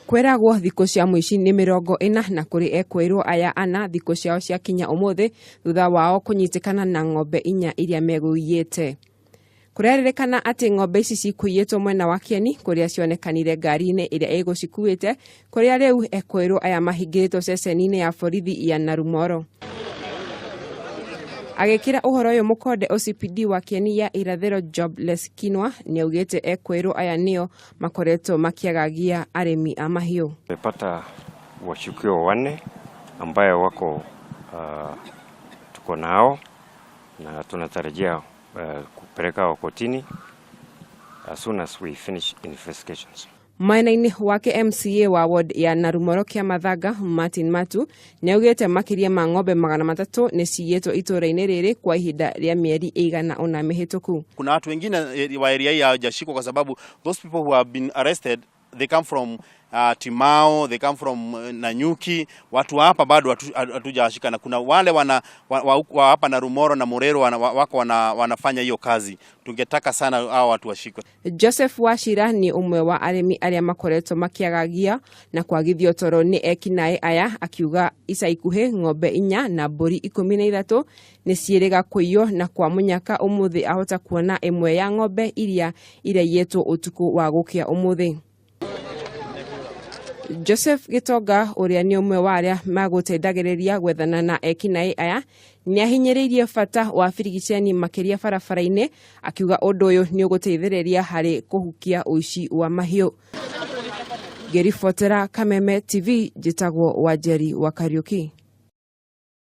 Kwĩragwo thikũ cia mũici nĩ 40 na kũrĩ ekũĩrwo aya ana thikũ ciao ciakinya ũmũthĩ thutha wao kũnyitĩkana na ng'ombe inya iria megũiyĩte. Kũrerĩkana atĩ ng'ombe ici cikũiyĩtwo mwena wa Kieni kũrĩa cionekanire ngari-inĩ ĩrĩa ĩgũcikuĩte kũrĩa rĩu ekũĩrwo aya mahingĩrĩtwo ceceni-inĩ ya borithi ya Narumoro. Agĩkĩra ũhoro ũyũ mũkonde OCPD wa Kieni ya irathĩro Job Leskinwa nĩaugĩte ekũĩrwo aya nĩo makoretwo makĩagagia arĩmi a mahiũ. Tumepata washukiwa wanne ambayo wako tuko nao na tunatarajia kupeleka kotini as soon as we finish investigations. Mwena-inĩ wake MCA wa ward ya Narumoro Kĩamathanga Martin Matu nĩaugĩte makĩria ma ng'ombe 300 nĩ ciyĩtwo itũũra-inĩ rĩrĩ kwa ihinda rĩa mĩeri ĩigana ũna mĩhĩtũku. Kuna watu wengine wa area hii hawajashikwa kwa sababu those people who have been arrested, they come from Timao, they come from Nanyuki. Watu hapa bado hatujawashika na kuna wale wana wa hapa Narumoro na Murero wako wanafanya hiyo kazi. Tungetaka sana hao watu washikwe. Joseph Wachira nĩ ũmwe wa arĩmi arĩa makoretwo makĩagagia na kwagithio toro nĩ ekinaĩ aya, akiuga ica ikuhĩ ng'ombe inya na mbũri 13 nĩ ciĩrĩga kũiywo na kwa mũnyaka ũmũthĩ ahota kuona ĩmwe ya ng'ombe iria iraiyĩtwo ũtukũ wa gũkĩa ũmũthĩ. Joseph Gitonga ũrĩa nĩ ũmwe wa arĩa magũteithagĩrĩria gwethana na ekinaĩ aya nĩahinyĩrĩirie bata wa birigiceni makĩria barabara-inĩ, akiuga ũndũ ũyũ nĩ ũgũteithĩrĩria harĩ kũhukia ũici wa mahiũ. Ngĩribotera Kameme TV, njĩtagwo Wanjeri wa Kariũki.